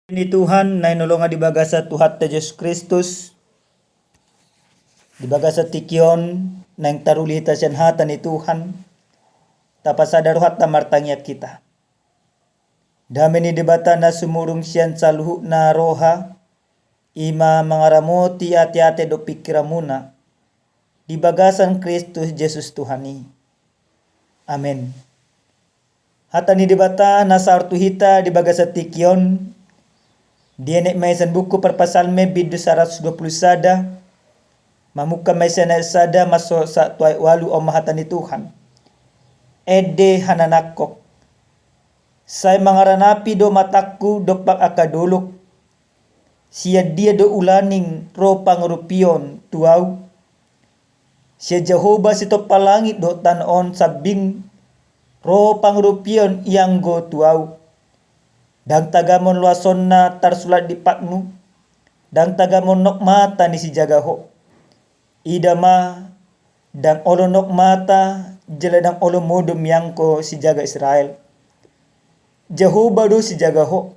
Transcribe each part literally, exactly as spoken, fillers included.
Ni Tuhan, na hinaholongan di bagasan Tuhanta Jesus Kristus, di bagasan tingki on naeng taruli hita sian hata ni Tuhan, tapasada rohanta martangiang hita. Dame ni Debata na sumurung sian saluhutna roha, i ma mangaramoti ateate dohot pingkiranmuna, di bagasan Kristus Jesus Tuhan i. Amen. Hata ni Debata na saor tu hita di bagasan tingki on, dienet ma i sian buku Parpsalmen bindu saratus dua pulu sada, mamungka ma i sian ayat sada, masuk sa tu ayat ualu. On ma hata ni Tuhan. Ende hananangkok. Sai mangaranapi do matangku dompak angka dolok. Sian dia do ulaning ro pangurupion tu ahu? Sian Jahowa sitompa langit dohot tano on sambing ro pangurupion i anggo tu ahu. Ndang tagamon loasonna tarsulat di patmu, ndang tagamon nok mata ni sijaga ho. Ida ma, ndang olo nok mata, jala ndang olo modom i anggo sijaga Israel. Jahowa do sijaga ho.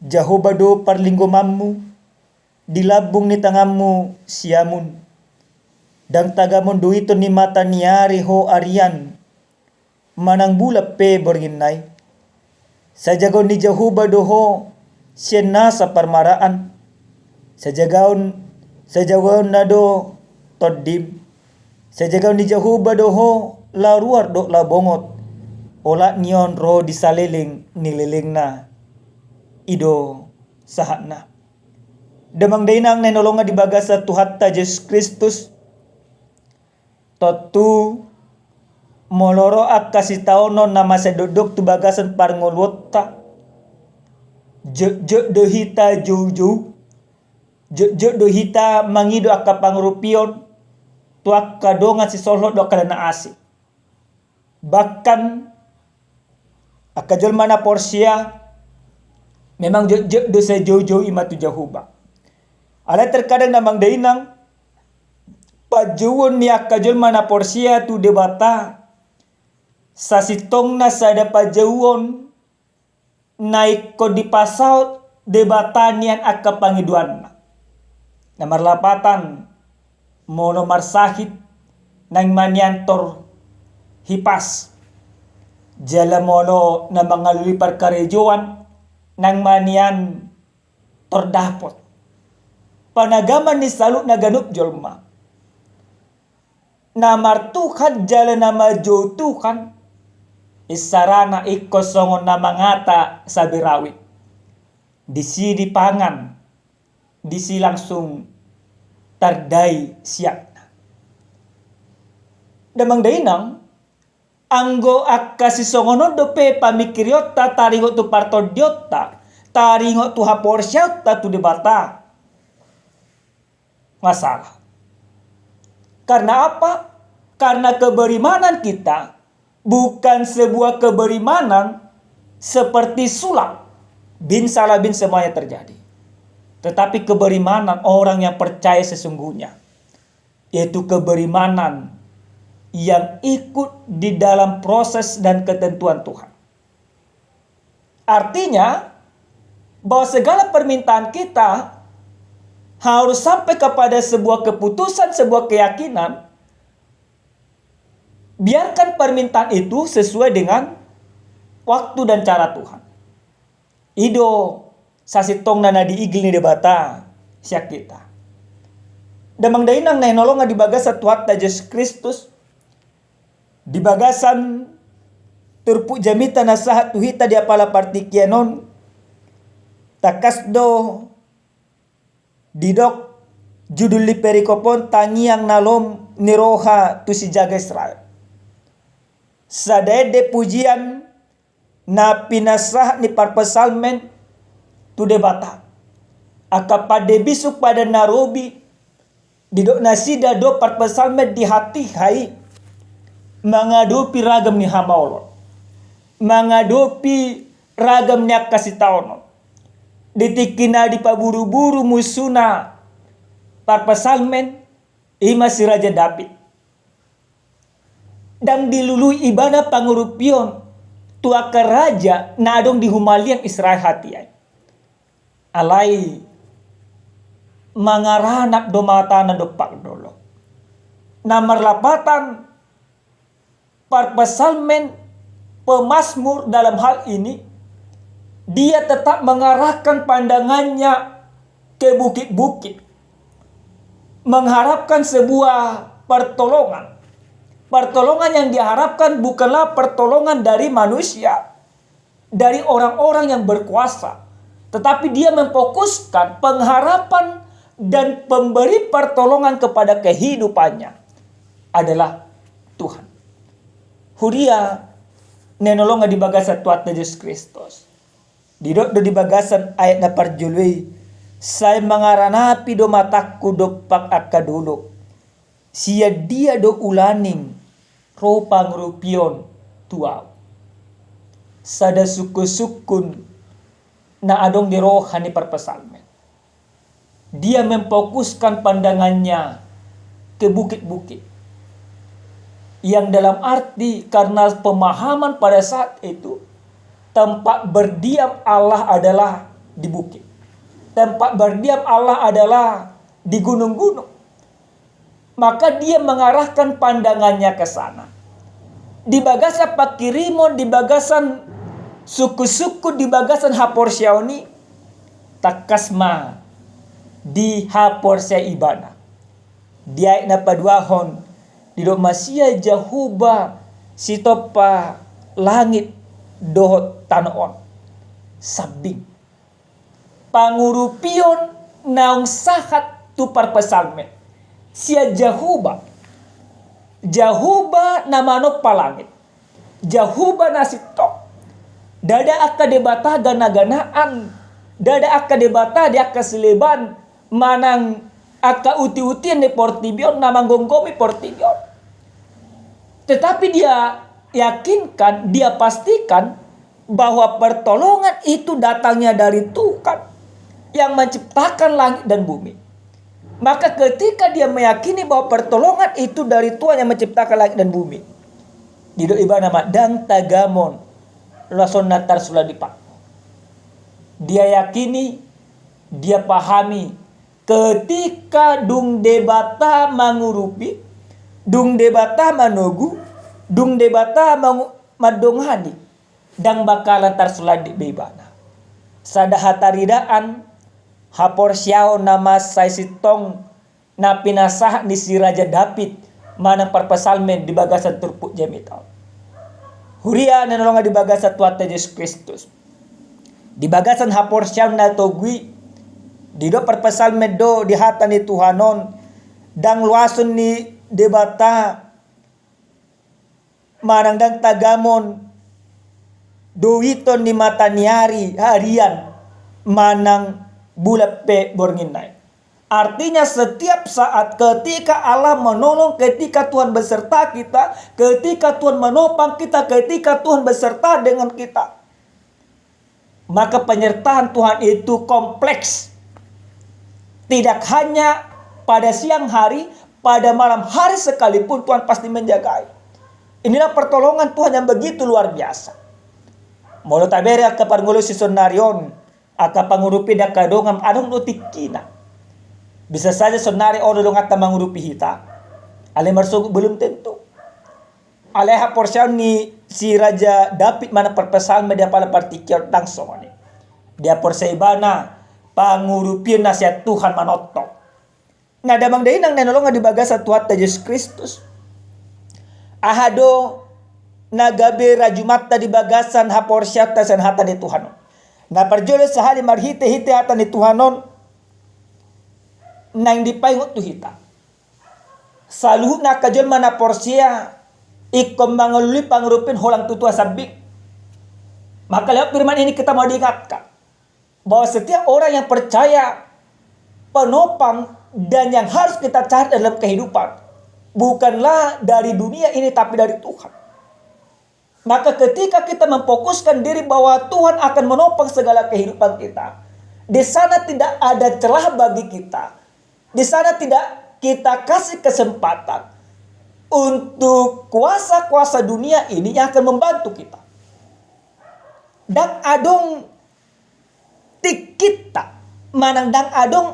Jahowa do parlinggomanmu, di lambung ni tanganmu siamun. Ndang tagamon do iton ni mata ni ari ho arian, manang bulan pe borngin nai. Sai jagaon ni Jahowa do ho sian nasa parmaraan. Sai jagaon, sai jagaonna do tondim. Sai jagaon ni Jahowa do ho laho ruar dohot laho bongot, olat ni on ro di saleleng ni lelengna. I do sahatna. Damang dainang na hinaholongan di bagasan Tuhanta Jesus Kristus, tontu molo ro angka sitaonon na masa dokdok tu bagasan parngoluonta, jotjot do hita joujou, jotjot do hita mangido angka pangurupion tu angka dongan sisolhot dohot angka dongan na asing. Bahkan angka jolma na porsea memang jotjot do sai joujou i ma tu Jahowa. Alai terkadang damang dainang, panjouon ni angka jolma na porsea tu Debata sasintongna sada panjouon na ingkon dipasaut Debata nian angka pangidoanna. Na marlapatan, molo marsahit, naeng ma nian tor hipas. Jala molo na mangalului parkarejoan, naeng ma nian tor dapot. Panagaman ni saluhutna ganup jolma. Na martuhan jala na manjou Tuhan, isarana ingkon songon na mangata sabirawit. Disi dipangan, disi langsung tardai siakna. Damang dainang, anggo angka sisongon on dope pamingkirionta taringot tu partondionta, taringot tu haporseaonta tu Debata, masalah. Karena apa? Karena keberimanan kita bukan sebuah keberimanan seperti sulap, bin salah bin semuanya terjadi. Tetapi keberimanan orang yang percaya sesungguhnya, yaitu keberimanan yang ikut di dalam proses dan ketentuan Tuhan. Artinya, bahwa segala permintaan kita harus sampai kepada sebuah keputusan, sebuah keyakinan. Biarkan permintaan itu sesuai dengan waktu dan cara Tuhan. I do sasintongna na diigil ni Debata sian hita. Damang dainang na hinaholongan di bagasan Tuhanta Jesus Kristus, di bagasan turpuk jamita na sahat tu hita di apala partingkian on, tangkas do didok judul ni perikop on, tangiang na lom ni roha tu sijaga Israel. Sada ende pujian na pinasahat ni parpsalmen tu Debata. Angka pande bisuk padan na robi, didok nasida do parpsalmen di hatiha i mangadopi ragam ni hamaolon, mangadopi ragam ni angka sitaonon. Di tingki na dipaburuburu musuna parpsalmen, i ma si Raja Daud. Ndang dilului ibana pangurupion tu angka raja na adong di humaliang Israel hatiha i. Alai mangaranap do matana dompak dolok. Na marlapatan, parpsalmen, pemazmur dalam hal ini, dia tetap mengarahkan pandangannya ke bukit-bukit, mengharapkan sebuah pertolongan. Pertolongan yang diharapkan bukanlah pertolongan dari manusia, dari orang-orang yang berkuasa, tetapi dia memfokuskan pengharapan dan pemberi pertolongan kepada kehidupannya adalah Tuhan. Huria na hinaholongan di bagasan Tuhanta Jesus Kristus. Didok do di bagasan ayat na parjolo i, sai mangaranapi do matangku dompak angka dolok. Sian dia do ulaning ro pangurupion tu ahu? Sada sungkun-sungkun na adong di roha ni parpsalmen. Dia memfokuskan pandangannya ke bukit-bukit. Yang dalam arti karena pemahaman pada saat itu, tempat berdiam Allah adalah di bukit. Tempat berdiam Allah adalah di gunung-gunung. Maka dia mengarahkan pandangannya ke sana. Di bagasan pangkirimon, di bagasan sungkun-sungkun, di bagasan haporseaon i, tangkas ma dihaporseai ibana. Di ayat na paduahon, didok ma, sian Jahowa sitompa langit dohot tano on. Sambing. Pangurupion naung sahat tu parpsalmen. Sian Jahowa. Jahowa na manompa langit. Jahowa na sintong. Ndada angka debata gana-ganaan. Ndada angka debata di angka sileban. Manang angka uti-utian di portibi on na manggomgomi portibi on. Tetapi dia yakinkan, dia pastikan bahwa pertolongan itu datangnya dari Tuhan yang menciptakan langit dan bumi. Maka ketika dia meyakini bahwa pertolongan itu dari Tuhan yang menciptakan langit dan bumi, didok ibana ma, ndang tagamon laos on na tarsurat di patmu. Dia yakini, dia pahami, ketika dung Debata mangurupi, dung Debata manogu, dung Debata mangu-, mandongani, ndang bakalan tarsurat be ibana. Sada hataridaan, haporseaon na mansai sintong na pinasahat ni si Raja Daud manang parpsalmen di bagasan turpuk jamita on. Huria na hinaholongan di bagasan Tuhanta Jesus Kristus. Di bagasan haporseaon na togu i, didok parpsalmen do di hata ni Tuhan on, ndang loason ni Debata manang ndang tagamon do uiton ni mata ni ari harian manang bulan pe borngin nai. Artinya setiap saat ketika Allah menolong, ketika Tuhan beserta kita, ketika Tuhan menopang kita, ketika Tuhan beserta dengan kita. Maka penyertaan Tuhan itu kompleks. Tidak hanya pada siang hari, pada malam hari sekalipun Tuhan pasti menjagai. Inilah pertolongan Tuhan yang begitu luar biasa. Molo tabere angka parngoluon saonari on, angka pangurupi di angka dongan adong do tingkina. Bisa saja saonari on do donganta mangurupi hita. Alai marsogot belum tentu. Alai haporseaon ni si Raja Daud manang parpsalmen di apala partingkian on ndang songon i. Dihaporseai ibana pangurupion na sian Tuhan manongtong. Na damang dainang na hinaholongan di bagasan Tuhanta Jesus Kristus. Aha do na gabe rajumanta di bagasan haporseaonta sian hata ni Tuhan on? Na parjolo sahali marhite-hite hata ni Tuhan on naeng dipaingot tu hita. Saluhutna angka jolma na porsea ingkon mangalului pangurupion holan tu tua sambing. Maka lewat firman ini kita mau diingatkan bahwa setiap orang yang percaya penopang dan yang harus kita cari dalam kehidupan bukanlah dari dunia ini tapi dari Tuhan. Maka ketika kita memfokuskan diri bahwa Tuhan akan menopang segala kehidupan kita, di sana tidak ada celah bagi kita. Di sana tidak kita kasih kesempatan untuk kuasa-kuasa dunia ini yang akan membantu kita. Ndang adong tingkinta. manang ndang adong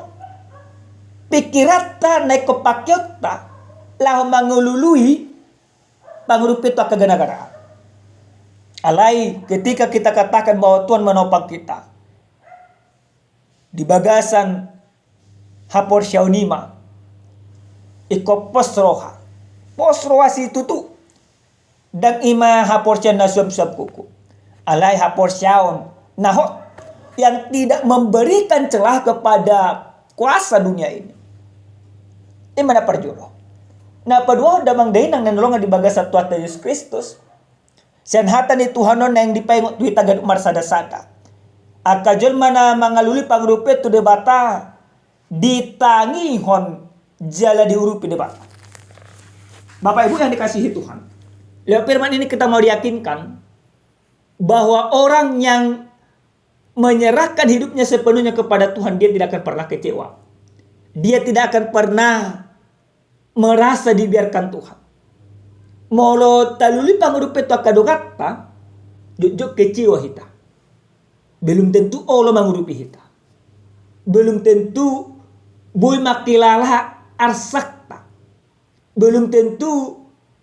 pikiranta na ingkon pakeonta laho mangalului pangurupion tu angka gana-ganaan. Alai ketika kita katakan bahwa Tuhan menopang kita di bagasan haporseaon i ma, ingkon pos roha. Pos roha situtu. Ndang i ma haporseaon na suam-suam kuku. Alai haporseaon na hot, yang tidak memberikan celah kepada kuasa dunia ini. I ma na parjolo. Na paduahon damang dainang na hinaholongan di bagasan Tuhanta Jesus Kristus, sian hata ni Tuhan on naeng dipaingot tu hita ganup marsada-sada. Angka jolma na mangalului pangurupion tu Debata, ditangihon jala diurupi Debata. Bapak Ibu yang dikasihi Tuhan, lewat firman ini kita mau diyakinkan bahwa orang yang menyerahkan hidupnya sepenuhnya kepada Tuhan, dia tidak akan pernah kecewa. Dia tidak akan pernah merasa dibiarkan Tuhan. Molo talului pangurupion tu angka donganta, jotjot kecewa hita. Belum tentu olo mangurupi hita. Belum tentu boi mangkilala arsakta. Belum tentu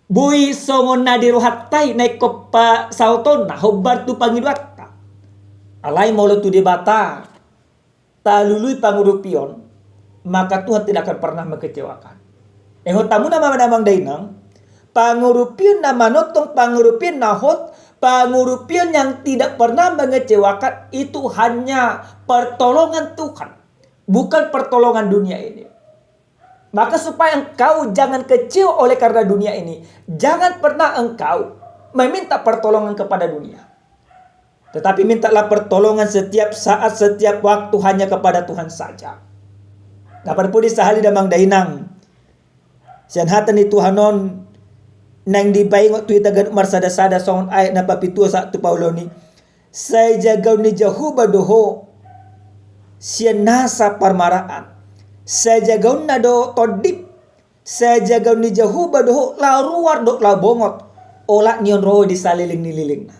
boi songon na di rohanta i na ingkon pasautonna hombar tu pangidoanta. Alai molo tu Debata talului pangurupion, maka Tuhan tidak akan pernah mengecewakan. Ingot hamu ma damang dainang, pangurupion na manongtong, pangurupion na hot, pangurupion yang tidak pernah mengecewakan itu hanya pertolongan Tuhan, bukan pertolongan dunia ini. Maka supaya engkau jangan kecewa oleh karena dunia ini, jangan pernah engkau meminta pertolongan kepada dunia. Tetapi mintalah pertolongan setiap saat, setiap waktu hanya kepada Tuhan saja. Na parpudi sahali damang dainang, sian hata ni Tuhan on naeng dipaingot tu hita ganup marsada-sada songon ayat na papituhon sahat tu pauluhon i. Sai jagaon ni Jahowa do ho sian nasa parmaraan. Sai jagaonna do tondip. Sai jagaon ni Jahowa do ho laho ruar dohot laho bongot, olat ni on ro di saleleng ni lelengna.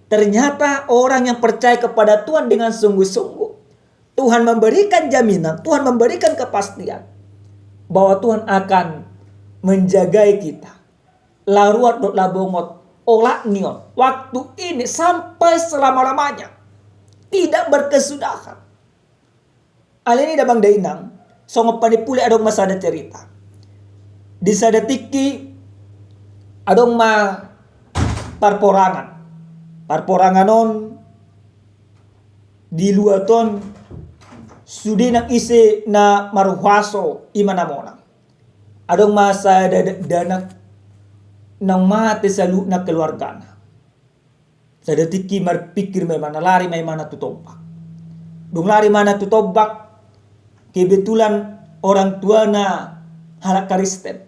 Ternyata orang yang percaya kepada Tuhan dengan sungguh-sungguh, Tuhan memberikan jaminan, Tuhan memberikan kepastian bahwa Tuhan akan menjagai kita. Laho ruar dohot laho bongot, olat ni on, waktu ini sampai selama-lamanya. Tidak berkesudahan. Alani i damang dainang, songon panipuli adong ma sada cerita. Di sada tingki adong ma parporangan. Parporangan on diluat on sude nang ise na marhuaso i ma na monang. Adong ma sada da-, dakdanak naung mate saluhutna keluargana. Sada tingki marpingkir ma imana, lari ma imana tu tombak. Dung lari imana tu tombak, kebetulan orang tuana halak Kristen.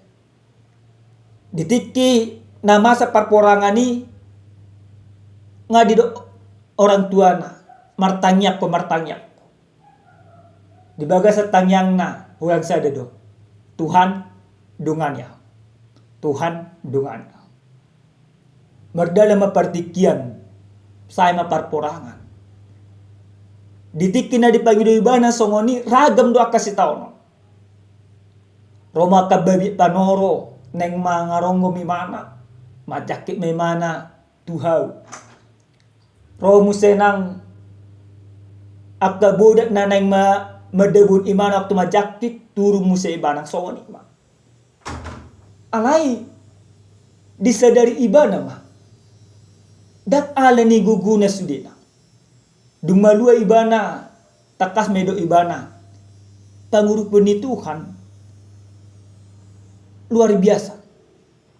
Di tingki na masa parporangan i, nga didok orang tuana, martangiang ho, martangiang ho. Di bagasan tangiangna, holan sada do. Tuhan, dongani ahu. Tuhan, dongani ahu. Mardalan ma partingkian, sae ma parporangan. Di tingki na dipangido ibana songon i, ragam do angka sitaonon. Ro ma angka babiat panoro, naeng mangaronggom imana, manjangkit ma imana tu hau. Ro muse nang angka bodat na naeng ma-, mandabuhon imana waktu manjangkit, turun muse ibana songon i ma. Alai disadari ibana ma, ndang ala ni gogona sudena. Dung malua ibana, tangkas ma didok ibana, pangurupion ni Tuhan luar biasa.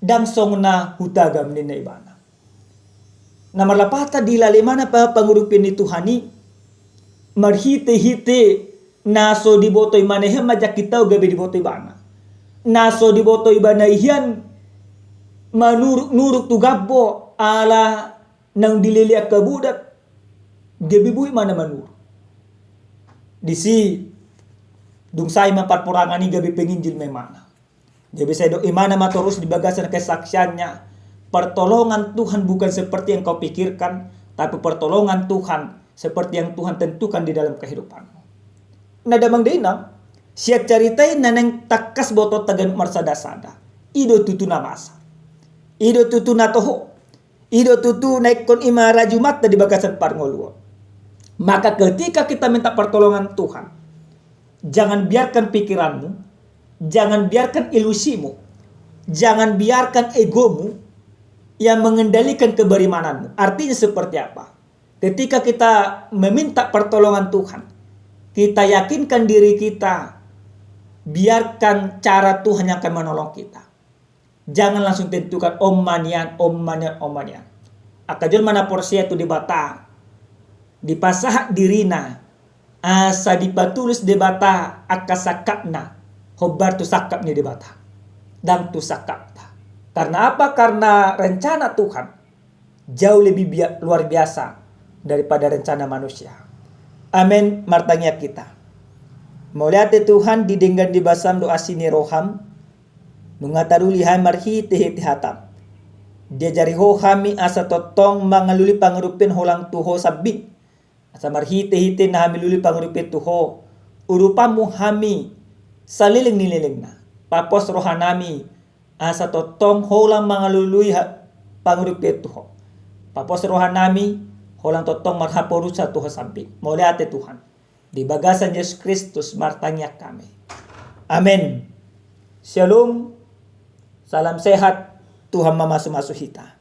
Ndang songon na hutagam ninna ibana. Na marlapatan dilala imana pa-, pangurupion ni Tuhan i, marhite-hite na so diboto imana i hian manjangkit hau gabe diboto ibana. Na so diboto ibana i hian manuruk-nuruk tu gambo ala naung dilele angka bodat, gabe boi imana manuruk. Disi dung sae ma parporangan i gabe penginjil ma imana. Gabe sai didok imana ma torus di bagasan kesaksiannya, pertolongan Tuhan bukan seperti yang kau pikirkan, tapi pertolongan Tuhan seperti yang Tuhan tentukan di dalam kehidupanmu. na damang dainang, sian carita i na naeng tangkas botoonta ganup marsada-sada. I do tutu na masa. I do tutu na toho. I do tutu na ingkon i ma rajumanta di bagasan parngoluon. Maka ketika kita minta pertolongan Tuhan, jangan biarkan pikiranmu, jangan biarkan ilusimu, jangan biarkan egomu yang mengendalikan keberimananmu. Artinya seperti apa? Ketika kita meminta pertolongan Tuhan, kita yakinkan diri kita, biarkan cara Tuhan yang akan menolong kita. Jangan langsung tentukan, "On ma nian, on ma nian, on ma nian." Angka jolma na porsea tu Debata, dipasahat dirina, asa dipatulus Debata angka sangkapna, hombar tu sangkap ni Debata. Ndang tu sangkapta. Karena apa? Karena rencana Tuhan jauh lebih bia-, luar biasa daripada rencana manusia. Amen, martangiang hita. Mauliate Tuhan, di denggan di basam do asi ni roham, nunga taruli hami marhite-hite hatam. Diajari Ho hami asa tongtong mangalului pangurupion holan tu Ho sambing. Asa marhite-hite na hami lului pangurupion tu Ho, urupanmu hami saleleng ni lelengna. Papos rohanami, asa tongtong holan mangalului ha-, pangurupion tu Ho. Papos rohanami, holan tongtong marhaporusan tu Ho sambing. Mauliate Tuhan. Di bagasan Jesus Kristus martangiang hami. Amen. Shalom. Salam sehat. Tuhan mamasu-masu hita.